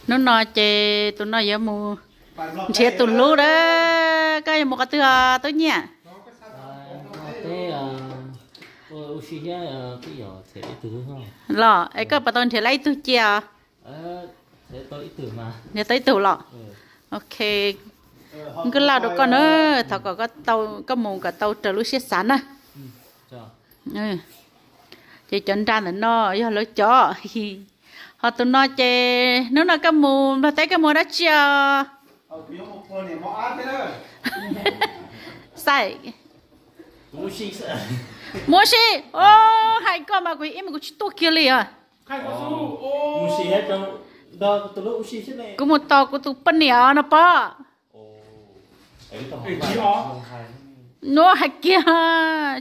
Hnub no ces tus no yuav mus nrhiav tus hlub a. Koj yuav mus qhov twg os tub Nyiaj? Los es koj puas tau nrhiav tau ib tug cia os? Nrhiav tau ib tug los? Ok, nkawd laj rau koj na. Thov kom koj mus kom tau raws lub siab xav na. Ces cov nra ntawm no yog lawv cov. Ho tus no ces hnub no koj mus Nplog teb koj mus dab tsi os? Xaim, mus ua si. Hais koj mas kuv ib mas kuv tsis tuaj kiag li os. Kuv mus tos kuv tus poj niam no pob. Nuav hais kiag,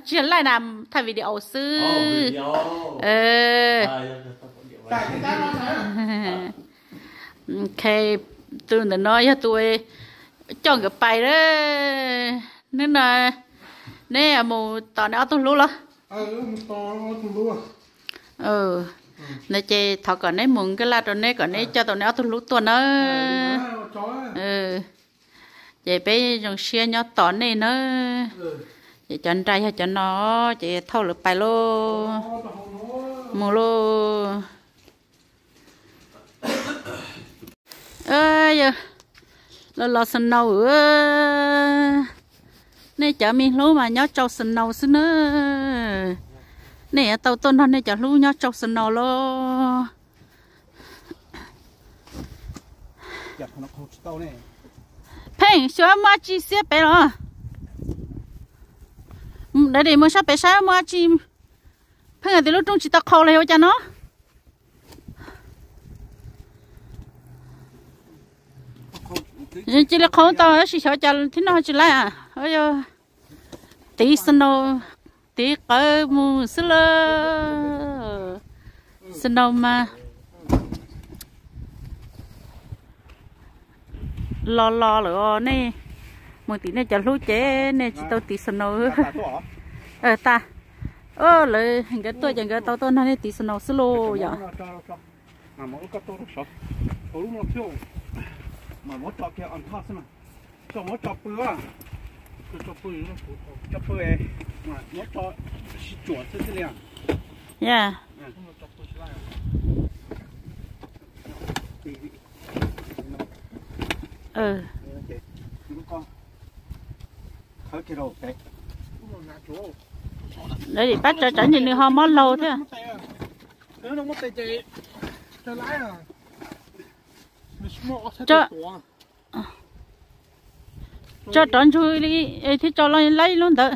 tsis laij na, thaij video xwb. Ok, tus ntawm no yog tus coj nkawd pais. Hnub no neb mus tos neb ob tug hlub los? Ntawd ces thov kom neb mus nkaj laj rau neb kom neb coj tau neb ob tug hlub tuaj nawb. Ces peb zoo siab nyob tos nej nawb. Ces cov nra yog cov no, ces thauj lawv pais lauj. Mus lauj. Los los snow, nej cov me hlub mas nyob tsau snow xwb na. Nej yuav tau tuaj nrog nej cov hlub nyob tsau snow lauj. Pheej xyov muaj dab tsi xiab pem los. Daddy mus sab pem saib muaj dab tsi. Pheej hais tias lub rooj tsis tau qhau los yog ua cas no. Cia li qhau tau tab sis xyov cas thib no tsis laij. Tiv snow, tiv qawv mus xwb lauj. Snow mas los los lawm os. Nej mus tim nej cov hlub ces nej tsis tau tiv snow. Tag, lawv nkawd tuaj ces nkawd tau tuaj nrog nej tiv snow xwb lauj yom. Ya. Lawv pab tso tsawv nws ho mob laug thiab. Tso rov ntsug li thiab tso laib lub ntawd.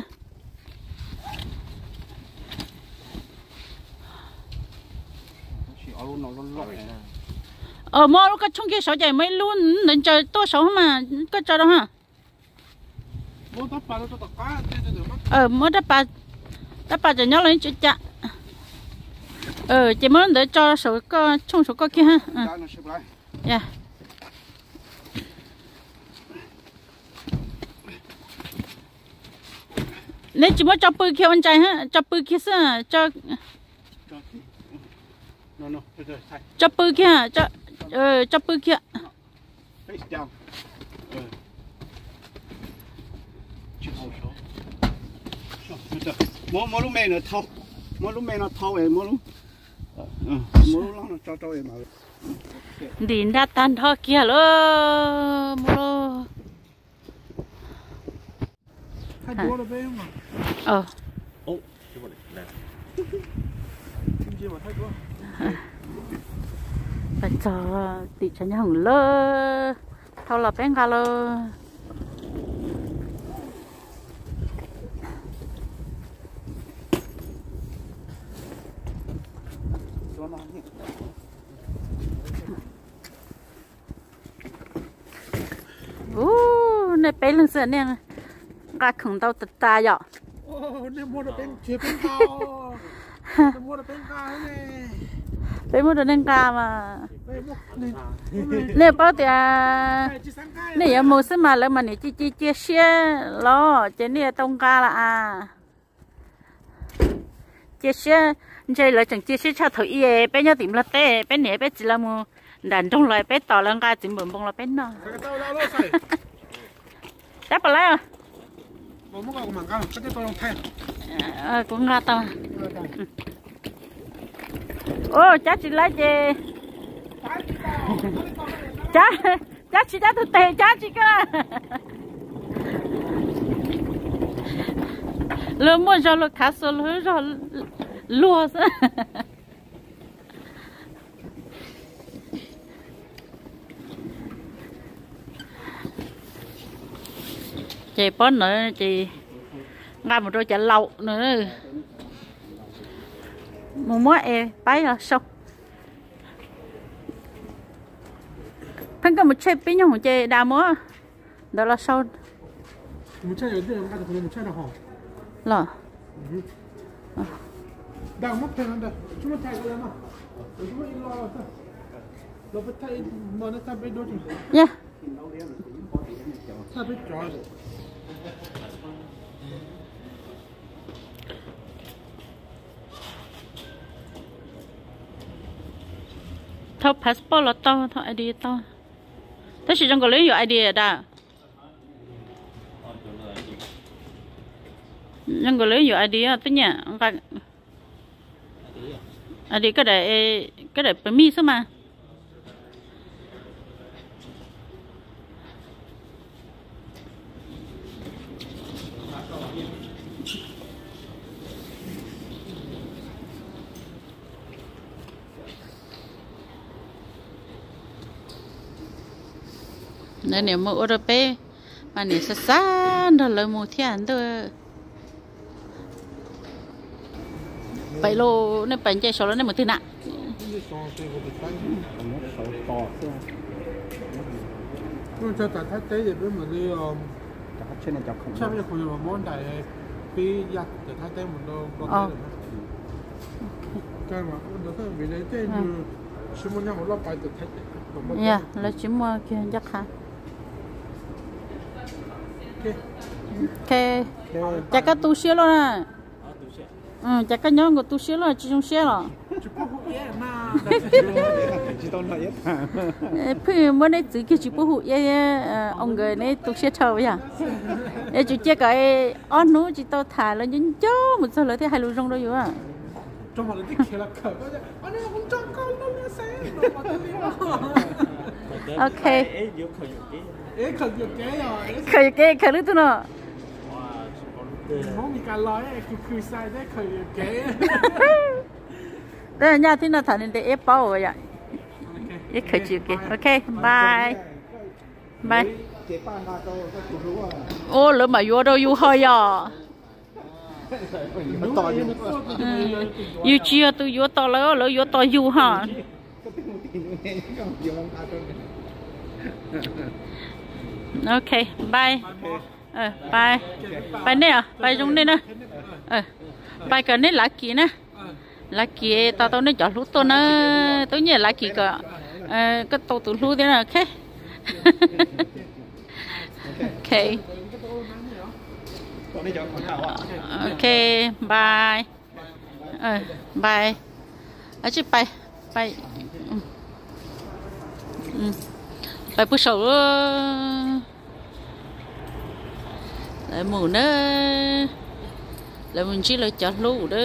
Muab lub koj tshooj kiag saud ces muaj ib lub ntawd ntsaws tuaj saud mas koj tso rau ha. Muab tab pas tseem nyob los tsis cas. Ces muab lub ntawd tso saum koj tshooj saum koj kiag ha. Neb tsis muab tso pw kiag ua ntsais, tso pw kiag xwb. Tso pw kiag, tso pw kiag. Muab lub me no thau, muab lub me no thau, muab lub, muab lub loj no tso rau. Ntim nra tag nrho kiag lawm. Muab lub Pais txog tim tsev nyob hoom lawm, thau los peb nqa lauj. Ub, nej peb leeg xwb nej nqa khoom ntau tas tas yom. Peb muab rau nej nqa mas. Nej paub tias nej yuav mus xwb mas lawv mas niam cia cia cia siab los ces nej yuav tau nqa las as. Cia siab, ntshe lawv tseem cia siab tshaj thaum ub peb nyob tim Nplog teb peb niam peb txiv lawv mus Nram nroog los peb tos lawv nqa txiv npawm npoo los peb noj. Tab pas lawm. Kuv nqa tau. Cab tsis laib ces, cab tsis cab tus tes cab tsis ka. Luag muaj zog luag khav xua luag zog luag xwb. Ces pob no ces nqa mus rau cov laus no, mus muab es pab los sau. Pheej koj mus tshej pib nyoog ces das mus ntawd los sau. Los. Yog. Thauj passport los tau, thauj I D tau. Tab sis zoo nkaus li yuav I D da. Zoo nkaus li yuav I D, twb nyiam nqa I D, koj daim permit xwb mas. Lawv niam mus ua rau peb, mas niam xav xav nrog lawv mus thiab ntuj. Pais lauj, nej pais nce saud los nej mus twg na? Yog, lawv tsis muaj kiag ncaj qha. Ces koj tu siab luaj na. Ces koj nyob nkaus tu siab luaj tsis zoo siab los? Pheej muab neb txwv kiag tsis pub hu iab, ua nkawd neb tu siab dhau yog. Es tsum cia kom ob hnub tsis tau tham los nco nco mus txog lawv thiaj hais lus zoo rau yus. Ok. Khaws yuam kev, khaws lub tug no. Tab nyaj tib no tham ntev ntev ib paub yom. Ib khaws tsis yuam kev. Ok, bye. Bye. Ua lawv mam yuav rau yus ho yom. Yus tsis yog tus yuav tos lawv, lawv yuav tos yus ho. Ok, bye. Pais, pais nej os, pais zoo nej na. Pais kom nej lav kis na. Lav kis tos tau nej cov hlub tuaj na. Tub nyiam lav kis kom koj tau tus hlub thiab na. Ok. Ok, bye. Bye. Pais, pais, pais pug saum. Lawv mus na. Lawv mus ntsib lawv cov hlub na.